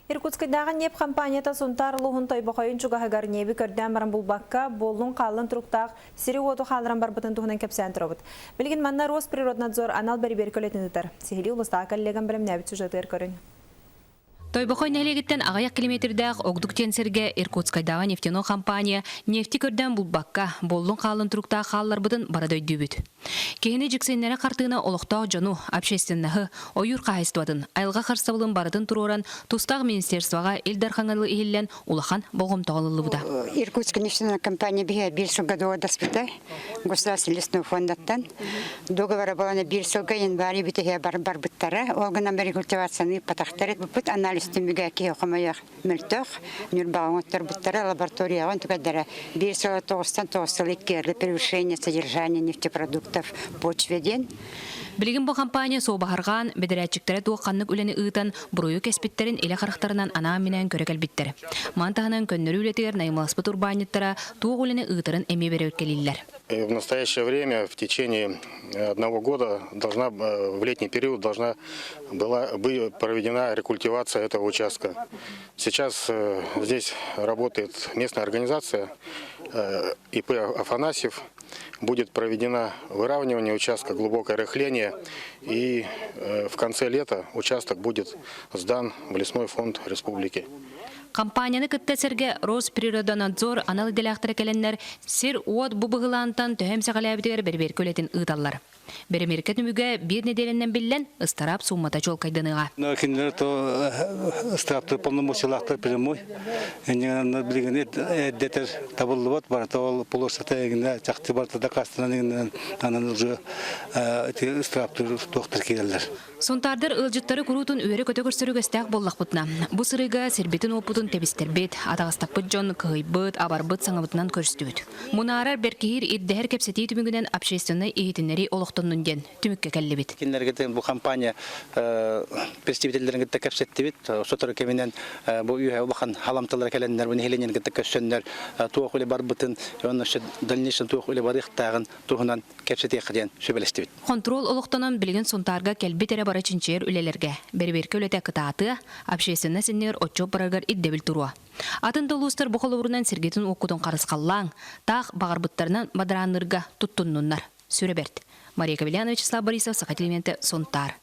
Иркутскайдааҕы ньиэп компанията Сунтаар улууһун Тойбохойун чугаһыгар ньиэби көрдөөн баран булбакка, буоллун-хааллын туруктаах сири-уоту хаалларан барбытын туһунан кэпсээн турабыт. Билигин манна Росприроднадзор анал бэрэбиэркэ үлэтин ыытар. Сиһилии улуустааҕы коллегам бэлэмнээбит сюжетыгар көрүҥ. Тойбохой нэһилиэгиттэн аҕыйах километрдаах Огдук диэн сиргэ Иркутскайдааҕы нефтяной компания нефти көрдөөн булбакка, буоллун-хааллын туруктаах хаалларбытын бары да өйдүүбүт. Киһини дьиксиннэрэ хартыына олохтоох дьону, общественноһы, ойуур хаһаайыстыбатын, айылҕа харыстабылын барытын туруоран, тустаах министерствоҕа Ил Дархаҥа иһиллэн улахан болҕомтоҕо ылыллыбыта. Иркутская нефтяная компания биһиэ биир сылга договордаспыта Государственный лесной фондаттан. Договора была биир сылга январь бүтэһэ барбыттара. Ол гынан рекультивацияны ыыппатахтар. Быт анализ түмүгэ киһи хомойох мөлтөх. Ньурбаҕа оҥотторбуттара лабораторияҕа онтукайдара биир сыл тоҕустан тоҕус сыл иккиэрли превышение содержания нефтепродуктов почве диэн. Билигин бу компания суобаһарҕаан, бэдэрээтчиктэрэ туох-ханнык үлэни ыытан, буруйу кэспиттэрин илэ харахтарынан анаан-минээн көрө кэлбиттэр. Маны таһынан көннөрүү үлэтигэр наймыласпыт урбаанньыттара туох үлэни ыытарын эмиэ бэрэбиэркэлииллэр. В настоящее время в течение одного года должна в летний период должна была быть проведена рекультивация этого участка. Сейчас здесь работает местная организация ИП Афанасьев. Будет проведено выравнивание участка, глубокое рыхление, и в конце лета участок будет сдан в лесной фонд республики. Компанияны кытта сэргэ Росприродонадзор анал идэлээхтэрэ кэлэннэр сир-уот бу быһылаантан төһө эмсэҕэлээбитигэр бэрэбиэркэ үлэтин ыыталлар. Бэрэбиэркэ түмүгэ биир нэдиэлэнэн биллэн, ыстараап сууммата чуолкайданыаҕа. Кинилэр то ыстарааптар полномочиялаахтар прямой. Иннинэ билигин эрдэтэр табыллыбат барыта ол полосата эҥинэ чахчы барыта дакаастанан иҥинэн анан уже ити ыстарааптар туохтар киирэллэр. Сунтаардар ыалдьыттары куруутун үөрэ-көтө көрсөр үгэстээх буоллахпытына, бу сырыыга сирбитин-уоппутун тэбистэрбит, атаҕастаппыт дьон кыһыйбыт, абарбыт саҥабытынан көрүстүбүт. Мунаарар, бэркиһиир, ирдэһэр кэпсэтии түмүгүнэн общественнай иһитиннэрии олохтоннун диэн түмүккэ кэллибит. Кинилэргэ бу компания представителлэрин кытта кэпсэттибит. Сотору кэминэн бу үөһэ улахан халамталара кэлэннэр, бу нэһилиэнньэни кытта көрсөннөр туох үлэ барбытын, уонна дальнейшем туох үлэ барыахтааҕын туһунан кэпсэтиэххэ диэн сүбэлэстибит. Хонтуруол олохтонон билигин Сунтаарга кэлбит эрэ бары чинчийэр үлэлэргэ, бэрэбиэркэ үлэтэ кытаатыа, общественность иннигэр отчуот барарыгар ирдэбил туруо. Атын да улуустар бу холобурунан сиргитин-уоккутун харысхаллааҥ, таах баҕарбыттарынан бадараанныырга туттуннуннар. Сүрэ бэрт. Мария Кавеляна, Вячеслав Борисов, Саха телевидениетэ, Сунтаар.